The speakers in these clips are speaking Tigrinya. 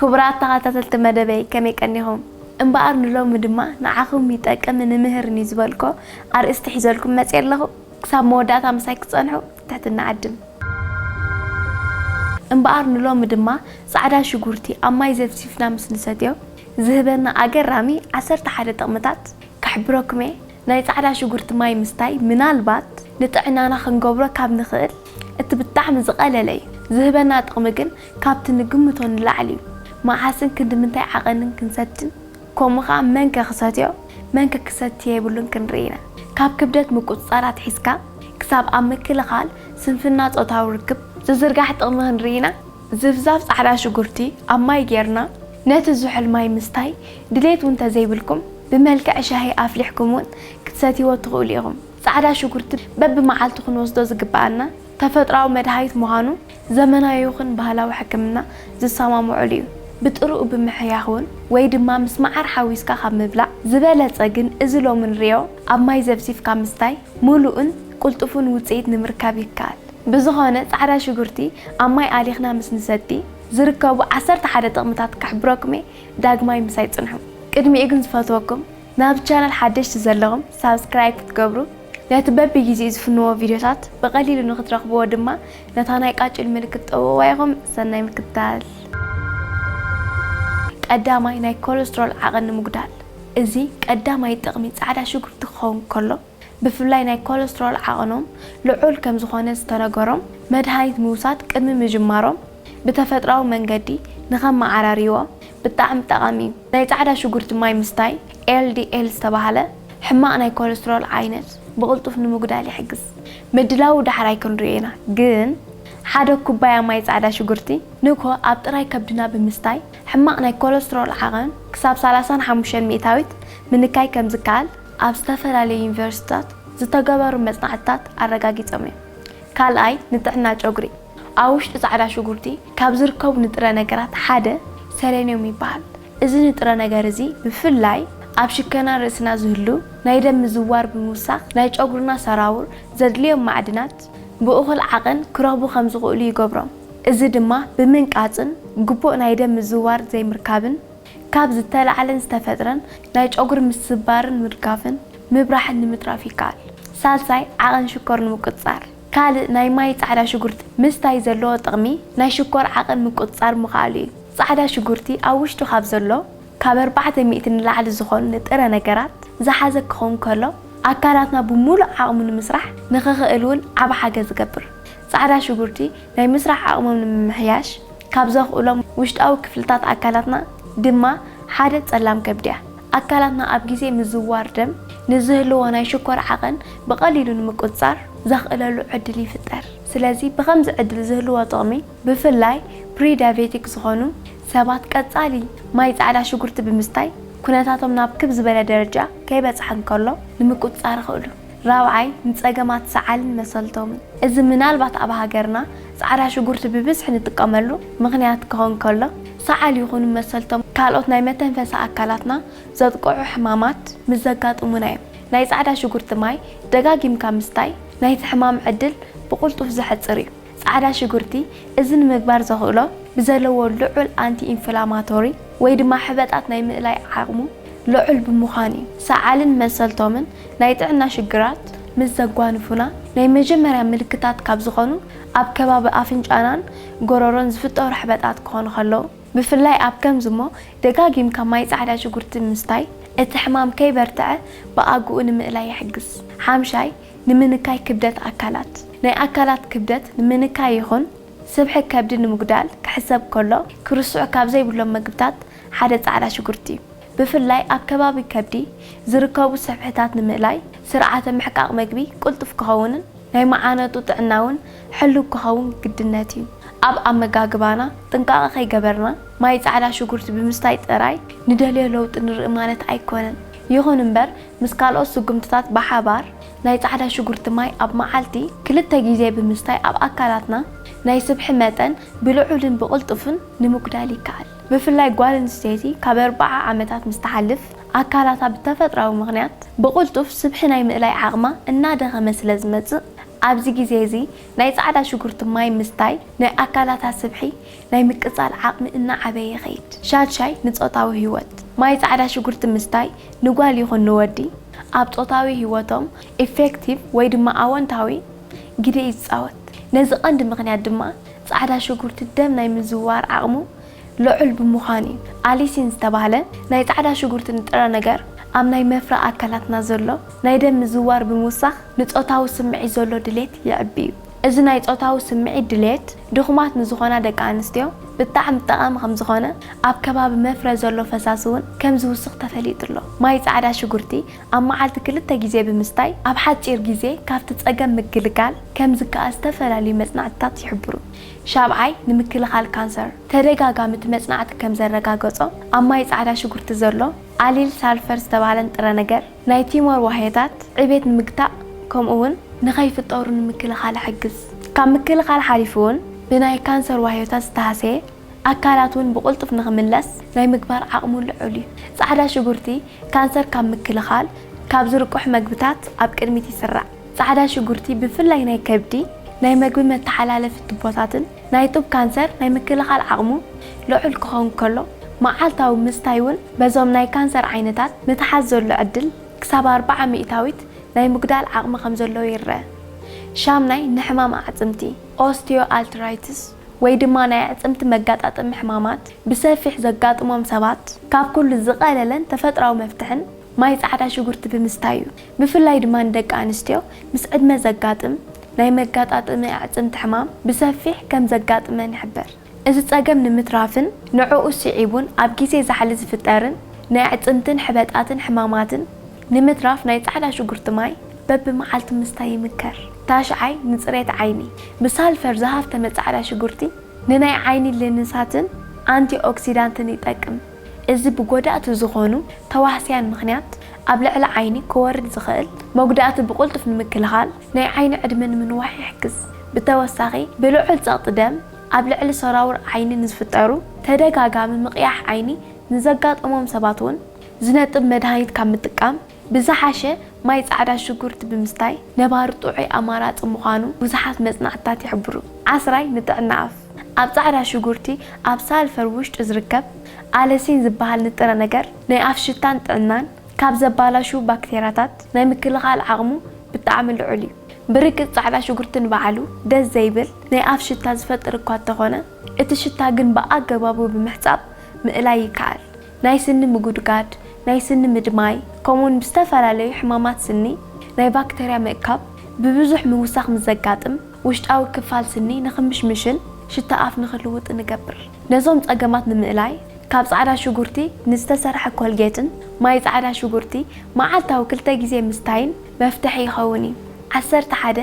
ክቡራት ተኸታተልቲ መደበይ፣ ከመይ ቀኒኹም? እምበኣር ንሎሚ ድማ ንዓኹም ይጠቅም ንምህርን እዩ ዝበልኮ ኣርእስቲ ሒዘልኩም መፅእ ኣለኹ። ክሳብ መወዳእታ ምሳይ ክትፀንሑ ትሕትና ዓድም። እምበኣር ንሎሚ ድማ ፃዕዳ ሽጉርቲ ኣብ ማይ ዘፍሲፍና ምስ ንሰትዮ ዝህበና ኣገራሚ ዓሰርተ ሓደ ጥቕምታት ክሕብረኩም እየ። ናይ ፃዕዳ ሽጉርቲ ማይ ምስታይ ምናልባት ንጥዕናና ክንገብሮ ካብ ንኽእል እቲ ብጣዕሚ ዝቐለለ እዩ። ዝህበና ጥቕሚ ግን ካብቲ ንግምቶ ንላዕሊ እዩ። መዓስን ክንዲ ምንታይ ዓቐንን ክንሰትን፣ ከምኡ ኸዓ መንከ ክሰትዮ፣ መንከ ክሰቲ የብሉን ክንርኢ ኢና። ካብ ክብደት ምቁፅፃር ኣትሒዝካ ክሳብ ኣብ ምክልኻል ስንፍና ፆታዊ ርክብ ዝዝርጋሕ ጥቕሚ ክንርኢ ኢና። ዝብዛብ ፃዕዳ ሽጉርቲ ኣብ ማይ ጌርና ነቲ ዝሑል ማይ ምስታይ ድሌት እውን ተዘይብልኩም ብመልክዕ ሻሂ ኣፍሊሕኩም እውን ክትሰትይዎ ትኽእሉ ኢኹም። ፃዕዳ ሽጉርቲ በብመዓልቱ ክንወስዶ ዝግበኣና ተፈጥራዊ መድሃኒት ምዃኑ ዘመናዊ ይኹን ባህላዊ ሕክምና ዝሰማምዑሉ እዩ። ብጥርኡ ብምሕያኽ እውን ወይ ድማ ምስ መዓር ሓዊስካ ካብ ምብላዕ ዝበለፀ ግን እዚ ሎሚ ንሪኦ ኣብ ማይ ዘብሲፍካ ምስታይ ምሉእን ቅልጡፉን ውፅኢት ንምርካብ ይከኣል። ብዝኾነ ፃዕዳ ሽጉርቲ ኣብ ማይ ኣሊኽና ምስ ንሰቲ ዝርከቡ ዓሰርተ ሓደ ጥቕምታት ክሕብረኩም እየ። ዳግማይ ምሳይ ፅንሑ። ቅድሚኡ ግን ዝፈትወኩም ናብ ቻነል ሓደሽቲ ዘለኹም ሳብስክራይብ ክትገብሩ፣ ነቲ በብግዜኡ ዝፍንዎ ቪድዮታት ብቐሊሉ ንክትረኽብዎ ድማ ነታ ናይ ቃጭል ምልክት ጠውዋ ኢኹም። ሰናይ ምክትታል። ቀዳማይ ናይ ኮለስትሮል ዓቐን ንምጉዳል። እዚ ቀዳማይ ጥቕሚ ፃዕዳ ሽጉርቲ ክኸውን ከሎ ብፍላይ ናይ ኮለስትሮል ዓቐኖም ልዑል ከም ዝኾነ ዝተነገሮም መድሃኒት ምውሳድ ቅድሚ ምጅማሮም ብተፈጥራዊ መንገዲ ንኸመዓራርይዎ ብጣዕሚ ጠቓሚ እዩ። ናይ ፃዕዳ ሽጉርቲ ማይ ምስታይ ኤል ዲ ኤል ዝተባህለ ሕማቕ ናይ ኮለስትሮል ዓይነት ብቕልጡፍ ንምጉዳል ይሕግዝ። ምድላዉ ዳሕራይ ክንሪኦ ኢና፣ ግን ሓደ ኩባያ ማይ ፃዕዳ ሽጉርቲ ንግሆ ኣብ ጥራይ ከብድና ብምስታይ ሕማቕ ናይ ኮለስትሮል ዓቐን ክሳብ ሰላሳን ሓሙሽተን ሚእታዊት ምንካይ ከም ዝከኣል ኣብ ዝተፈላለዩ ዩኒቨርሲቲታት ዝተገበሩ መፅናዕትታት ኣረጋጊፆም እዮም። ካልኣይ፣ ንጥዕና ጨጉሪ። ኣብ ውሽጢ ፃዕዳ ሽጉርቲ ካብ ዝርከቡ ንጥረ ነገራት ሓደ ሰሌንዮም ይበሃል። እዚ ንጥረ ነገር እዚ ብፍላይ ኣብ ሽከና ርእስና ዝህሉ ናይ ደም ምዝዋር ብምውሳኽ ናይ ጨጉርና ሰራውር ዘድልዮም ማዕድናት ብእኹል ዓቐን ክረኽቡ ከም ዝኽእሉ ይገብሮም። እዚ ድማ ብምንቃጽን ግቡእ ናይ ደም ምዝዋር ዘይምርካብን ካብ ዝተላዕለን ዝተፈጥረን ናይ ጨጉሪ ምስባርን ምርጋፍን ምብራሕን ንምትራፍ ይከኣል። ሳልሳይ፣ ዓቐን ሽኮር ንምቁጽጻር። ካልእ ናይ ማይ ጻዕዳ ሽጉርቲ ምስታይ ዘለዎ ጥቕሚ ናይ ሽኮር ዓቐን ምቁጽጻር ምኽኣሉ እዩ። ጻዕዳ ሽጉርቲ ኣብ ውሽጡ ካብ ዘሎ ካብ ኣርባዕተ ሚእቲ ንላዕሊ ዝኾኑ ንጥረ ነገራት ዝሓዘ ክኸውን ከሎ፣ ኣካላትና ብምሉእ ዓቕሙ ንምስራሕ ንኽኽእል እውን ዓቢ ሓገዝ ይገብር። ጻዕዳ ሽጉርቲ ናይ ምስራሕ ዓቕሞም ንምምሕያሽ ካብ ዘኽእሎም ውሽጣዊ ክፍልታት ኣካላትና ድማ ሓደ ጸላም ከብዲ እያ። ኣካላትና ኣብ ግዜ ምዝዋር ደም ንዝህልዎ ናይ ሽኮር ዓቐን ብቐሊሉ ንምቁጽጻር ዘኽእለሉ ዕድል ይፍጠር። ስለዚ ብኸምዚ ዕድል ዝህልዎ ጥቕሚ፣ ብፍላይ ፕሪዳቤቲክ ዝኾኑ ሰባት ቀጻሊ ማይ ጻዕዳ ሽጉርቲ ብምስታይ ኩነታቶም ናብ ክብ ዝበለ ደረጃ ከይበጽሐ እንከሎ ንምቁጽጻር ይኽእሉ። ራብዓይ፣ ንጸገማት ሰዓልን መሰልቶምን። እዚ ምናልባት ኣብ ሃገርና ጻዕዳ ሽጉርቲ ብብዝሒ ንጥቀመሉ ምኽንያት ክኸውን ከሎ፣ ሰዓል ይኹኑ መሰልቶም ካልኦት ናይ መተንፈሲ ኣካላትና ዘጥቅዑ ሕማማት ምስ ዘጋጥሙና እዮም። ናይ ጻዕዳ ሽጉርቲ ማይ ደጋጊምካ ምስታይ ናይቲ ሕማም ዕድል ብቕልጡፍ ዘሕጽር እዩ። ጻዕዳ ሽጉርቲ እዚ ንምግባር ዘኽእሎ ብዘለዎ ልዑል ኣንቲ ኢንፍላማቶሪ ወይ ድማ ሕበጣት ናይ ምእላይ ዓቕሙ ልዑል ብምዃኑ እዩ። ሰዓልን መሰልቶምን ናይ ጥዕና ሽግራት ምስ ዘጓንፉና ናይ መጀመርያ ምልክታት ካብ ዝኾኑ ኣብ ከባቢ ኣፍንጫናን ጎረሮን ዝፍጠሩ ሕበጣት ክኾኑ ከለዉ፣ ብፍላይ ኣብ ከምዚ እሞ ደጋጊምካ ማይ ጻዕዳ ሽጉርቲ ምስታይ እቲ ሕማም ከይበርትዐ ብኣግኡ ንምእላይ ይሕግዝ። ሓምሻይ፣ ንምንካይ ክብደት ኣካላት። ናይ ኣካላት ክብደት ንምንካይ ይኹን ስብሒ ከብዲ ንምጉዳል ክሕሰብ ከሎ፣ ክርስዑ ካብ ዘይብሎም መግብታት ሓደ ጻዕዳ ሽጉርቲ እዩ። ብፍላይ ኣብ ከባቢ ከብዲ ዝርከቡ ስብሕታት ንምእላይ፣ ስርዓተ ምሕቃቕ መግቢ ቅልጡፍ ክኸውንን ናይ መዓነጡ ጥዕና እውን ሕሉው ክኸውን ግድነት እዩ። ኣብ ኣመጋግባና ጥንቃቐ ከይገበርና፣ ማይ ጻዕዳ ሽጉርቲ ብምስታይ ጥራይ ንደልዮ ለውጢ ንርኢ ማለት ኣይኮነን። ይኹን እምበር፣ ምስ ካልኦት ስጉምትታት ብሓባር ናይ ጻዕዳ ሽጉርቲ ማይ ኣብ መዓልቲ ክልተ ግዜ ብምስታይ ኣብ ኣካላትና ናይ ስብሒ መጠን ብልዑልን ብቕልጡፍን ንምጉዳል ይከኣል። ብፍላይ ጓል ኣንስተይቲ ካብ ኣርብዓ ዓመታት ምስ ትሓልፍ ኣካላታ ብተፈጥራዊ ምኽንያት ብቕልጡፍ ስብሒ ናይ ምእላይ ዓቕማ እናደኸመ ስለ ዝመጽእ ኣብዚ ግዜ እዚ ናይ ጻዕዳ ሽጉርቲ ማይ ምስታይ ናይ ኣካላታ ስብሒ ናይ ምቅጻል ዓቕሚ እናዓበየ ይኸይድ። ሻድሻይ ንጾታዊ ህይወት። ማይ ጻዕዳ ሽጉርቲ ምስታይ ንጓል ይኹን ንወዲ ኣብ ጾታዊ ህይወቶም ኢፌክቲቭ ወይ ድማ ኣወንታዊ ግደ እዩ ዝጻወት። ነዚ ቀንዲ ምኽንያት ድማ ጻዕዳ ሽጉርቲ ደም ናይ ምዝውዋር ዓቕሙ ልዑል ብምዃኑ እዩ። ኣሊሲን ዝተባህለ ናይ ጻዕዳ ሽጉርቲ ንጥረ ነገር ኣብ ናይ መፍረ ኣካላትና ዘሎ ናይ ደም ምዝውዋር ብምውሳኽ ንጾታዊ ስምዒት ዘሎ ድሌት የዕቢ እዩ። እዚ ናይ ጾታዊ ስምዒት ድሌት ድኹማት ንዝኾና ደቂ ኣንስትዮ ብጣዕሚ ጠቓሚ ከም ዝኾነ ኣብ ከባቢ መፍረ ዘሎ ፈሳሲ እውን ከም ዝውስኽ ተፈሊጡ ኣሎ። ማይ ጻዕዳ ሽጉርቲ ኣብ መዓልቲ ክልተ ግዜ ብምስታይ ኣብ ሓጺር ግዜ ካብቲ ጸገም ምግልጋል ከም ዝከኣል ዝተፈላለዩ መጽናዕትታት ይሕብሩ። ሻብዓይ ንምክልኻል ካንሰር። ተደጋጋሚ እቲ መጽናዕቲ ከም ዘረጋገጾ ኣብ ማይ ጻዕዳ ሽጉርቲ ዘሎ ኣሊል ሳልፈር ዝተባህለ ንጥረ ነገር ናይ ቲሞር ዋህዮታት ዕቤት ንምግታእ ከምኡ እውን ንኸይፍጠሩ ንምክልኻል ይሕግዝ። ካብ ምክልኻል ሓሊፉ እውን ብናይ ካንሰር ዋህዮታት ዝተሃሰየ ኣካላት እውን ብቕልጡፍ ንኽምለስ ናይ ምግባር ዓቕሙ ልዑል እዩ። ጻዕዳ ሽጉርቲ ካንሰር ካብ ምክልኻል ካብ ዝርቁሕ መግብታት ኣብ ቅድሚት ይስራዕ። ጻዕዳ ሽጉርቲ ብፍላይ ናይ ከብዲ ናይ መግቢ መተሓላለፊ ቱቦታትን ናይ ጡብ ካንሰር ናይ ምክልኻል ዓቕሙ ልዑል ክኸውን ከሎ መዓልታዊ ምስታይ እውን በዞም ናይ ካንሰር ዓይነታት ምትሓዝ ዘሎ ዕድል ክሳብ ኣርብዓ ሚእታዊት ናይ ምጉዳል ዓቕሚ ከም ዘለዎ ይረአ። ሻምናይ ንሕማም ኣዕጽምቲ ኦስቲዮ ኣልትራይትስ ወይ ድማ ናይ ኣዕጽምቲ መጋጣጠሚ ሕማማት ብሰፊሕ ዘጋጥሞም ሰባት ካብ ኩሉ ዝቐለለን ተፈጥራዊ መፍትሕን ማይ ጻዕዳ ሽጉርቲ ብምስታይ እዩ። ብፍላይ ድማ ንደቂ ኣንስትዮ ምስ ዕድመ ዘጋጥም ናይ መጋጣጠሚ ኣዕጽምቲ ሕማም ብሰፊሕ ከም ዘጋጥመን ይሕበር። እዚ ጸገም ንምትራፍን ንዕኡ ስዒቡን ኣብ ግዜ ዛሕሊ ዝፍጠርን ናይ ኣዕጽምትን ሕበጣትን ሕማማትን ንምትራፍ ናይ ጻዕዳ ሽጉርቲ ማይ በብመዓልቲ ምስታይ ይምከር። ታሽዓይ ንጽሬት ዓይኒ። ብሳልፈር ዝሃፍተመ ጻዕዳ ሽጉርቲ ንናይ ዓይኒ ሌንሳትን ኣንቲ ኦክሲዳንትን ይጠቅም። እዚ ብጎዳእቲ ዝኾኑ ተዋህስያን ምኽንያት ኣብ ልዕሊ ዓይኒ ክወርድ ዝኽእል መጉዳእቲ ብቕልጡፍ ንምክልኻል ናይ ዓይኒ ዕድመ ንምንዋሕ ይሕግዝ። ብተወሳኺ ብልዑል ጸቕጢ ደም ኣብ ልዕሊ ሰራውር ዓይኒ ንዝፍጠሩ ተደጋጋሚ ምቕያሕ ዓይኒ ንዘጋጠሞም ሰባት እውን ዝነጥብ መድሃኒት ካብ ምጥቃም ብዝሓሸ ማይ ጻዕዳ ሽጉርቲ ብምስታይ ነባሪ ጥዑይ ኣማራጺ ምዃኑ ብዙሓት መጽናዕትታት ይሕብሩ። ዓስራይ ንጥዕና ኣፍ። ኣብ ጻዕዳ ሽጉርቲ ኣብ ሳልፈር ውሽጡ ዝርከብ ኣለሲን ዝበሃል ንጥረ ነገር ናይ ኣፍ ሽታን ጥዕናን ካብ ዘባላሹ ባክቴርያታት ናይ ምክልኻል ዓቕሙ ብጣዕሚ ልዑል እዩ። ብርግጽ ጻዕዳ ሽጉርቲ ንባዕሉ ደስ ዘይብል ናይ ኣፍ ሽታ ዝፈጥር እኳ እንተኾነ እቲ ሽታ ግን ብኣገባቡ ብምሕጻብ ምእላይ ይከኣል። ናይ ስኒ ምጉድጋድ፣ ናይ ስኒ ምድማይ፣ ከምኡውን ብዝተፈላለዩ ሕማማት ስኒ ናይ ባክተርያ ምእካብ ብብዙሕ ምውሳኽ ምስ ዘጋጥም ውሽጣዊ ክፋል ስኒ ንኽምሽምሽን ሽታ ኣፍ ንኽልውጥን ይገብር። ነዞም ጸገማት ንምእላይ ካብ ጻዕዳ ሽጉርቲ ንዝተሰርሐ ኮልጌትን ማይ ጻዕዳ ሽጉርቲ መዓልታዊ ክልተ ግዜ ምስታይን መፍትሒ ይኸውን እዩ። ዓሰርተ ሓደ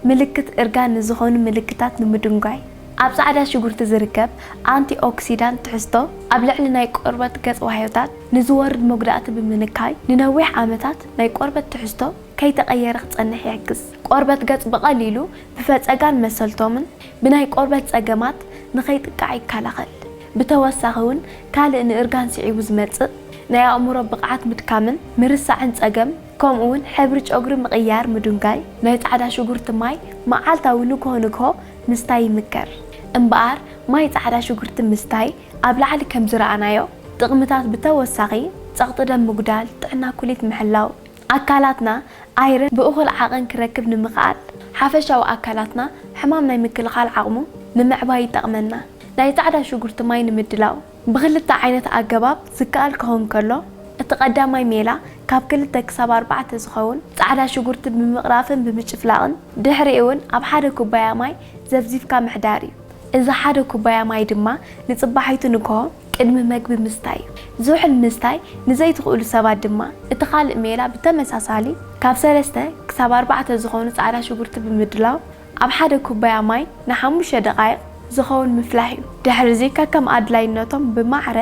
ምልክት እርጋን ንዝኾኑ ምልክታት ንምድንጓይ። ኣብ ጻዕዳ ሽጉርቲ ዝርከብ ኣንቲ ኦክሲዳንት ትሕዝቶ ኣብ ልዕሊ ናይ ቆርበት ገጽ ዋህዮታት ንዝወርድ መጉዳእቲ ብምንካይ ንነዊሕ ዓመታት ናይ ቆርበት ትሕዝቶ ከይተቐየረ ክጸንሕ ይሕግዝ። ቆርበት ገጽ ብቐሊሉ ብፈጸጋን መሰልቶምን ብናይ ቆርበት ጸገማት ንኸይጥቃዕ ይከላኸል። ብተወሳኺ እውን ካልእ ንእርጋን ስዒቡ ዝመጽእ ናይ ኣእምሮ ብቕዓት ምድካምን ምርሳዕን ጸገም ከምኡ እውን ሕብሪ ጨጉሪ ምቕያር ምድንጋይ ናይ ጻዕዳ ሽጉርቲ ማይ መዓልታዊ ንግሆ ንግሆ ምስታይ ይምከር። እምበኣር ማይ ጻዕዳ ሽጉርቲ ምስታይ ኣብ ላዕሊ ከም ዝረኣናዮ ጥቕምታት ብተወሳኺ ጸቕጢ ደም ምጉዳል፣ ጥዕና ኩሊት ምሕላው፣ ኣካላትና ኣይረን ብእኹል ዓቐን ክረክብ ንምኽኣል ሓፈሻዊ ኣካላትና ሕማም ናይ ምክልኻል ዓቕሙ ንምዕባይ ይጠቕመና። ናይ ጻዕዳ ሽጉርቲ ማይ ንምድላው ብኽልተ ዓይነት ኣገባብ ዝከኣል ክኸውን ከሎ እቲ ቀዳማይ ሜላ ካብ ክልተ ክሳብ ኣርባዕተ ዝኸውን ጻዕዳ ሽጉርቲ ብምቕራፍን ብምጭፍላቕን ድሕሪኡ እውን ኣብ ሓደ ኩባያ ማይ ዘፍዚፍካ ምሕዳር እዩ። እዚ ሓደ ኩባያ ማይ ድማ ንጽባሒቱ ንግሆ ቅድሚ መግቢ ምስታይ እዩ። ዝሑል ምስታይ ንዘይትኽእሉ ሰባት ድማ እቲ ካልእ ሜላ ብተመሳሳሊ ካብ ሰለስተ ክሳብ ኣርባዕተ ዝኾኑ ጻዕዳ ሽጉርቲ ብምድላው ኣብ ሓደ ኩባያ ማይ ንሓሙሽተ ደቓይቕ ዝኸውን ምፍላሕ እዩ። ድሕርዚ ከከም ኣድላይነቶም ብማዕረ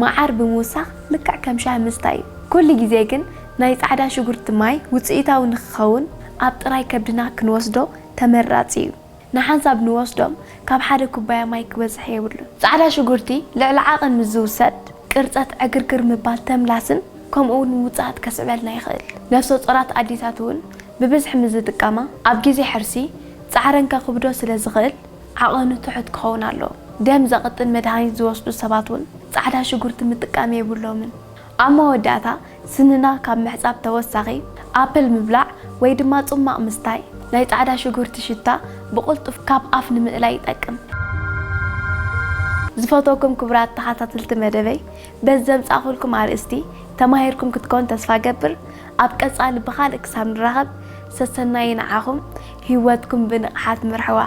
መዓር ብምውሳኽ ልክዕ ከም ሻሂ ምስታይ እዩ። ኩሉ ግዜ ግን ናይ ጻዕዳ ሽጉርቲ ማይ ውጽኢታዊ ንክኸውን ኣብ ጥራይ ከብድና ክንወስዶ ተመራጺ እዩ። ንሓንሳብ ንወስዶም ካብ ሓደ ኩባያ ማይ ክበዝሕ የብሉን። ጻዕዳ ሽጉርቲ ልዕሊ ዓቐን ምስ ዝውሰድ ቅርጸት ዕግርግር ምባል ተምላስን ከምኡ እውን ውጽኣት ከስዕበልና ይኽእል። ነፍሰ ጾራት ኣዴታት እውን ብብዝሒ ምስ ዝጥቀማ ኣብ ግዜ ሕርሲ ጻዕረን ከኽብዶ ስለ ዝኽእል ዓቐኑ ትሑት ክኸውን ኣለዎ። ደም ዘቕጥን መድሃኒት ዝወስዱ ሰባት እውን ጻዕዳ ሽጉርቲ ምጥቃም የብሎምን። ኣብ መወዳእታ ስንና ካብ ምሕጻብ ተወሳኺ ኣፕል ምብላዕ ወይ ድማ ጽማቕ ምስታይ ናይ ጻዕዳ ሽጉርቲ ሽታ ብቕልጡፍ ካብ ኣፍ ንምእላይ ይጠቅም። ዝፈተኩም ክቡራት ተኸታተልቲ መደበይ በዚ ዘምጻእኩልኩም ኣርእስቲ ተማሂርኩም ክትኮን ተስፋ ገብር። ኣብ ቀጻሊ ብኻልእ ክሳብ ንራኸብ ሰሰናይ ንዓኹም። ህይወትኩም ብንቕሓት ምርሕዋ።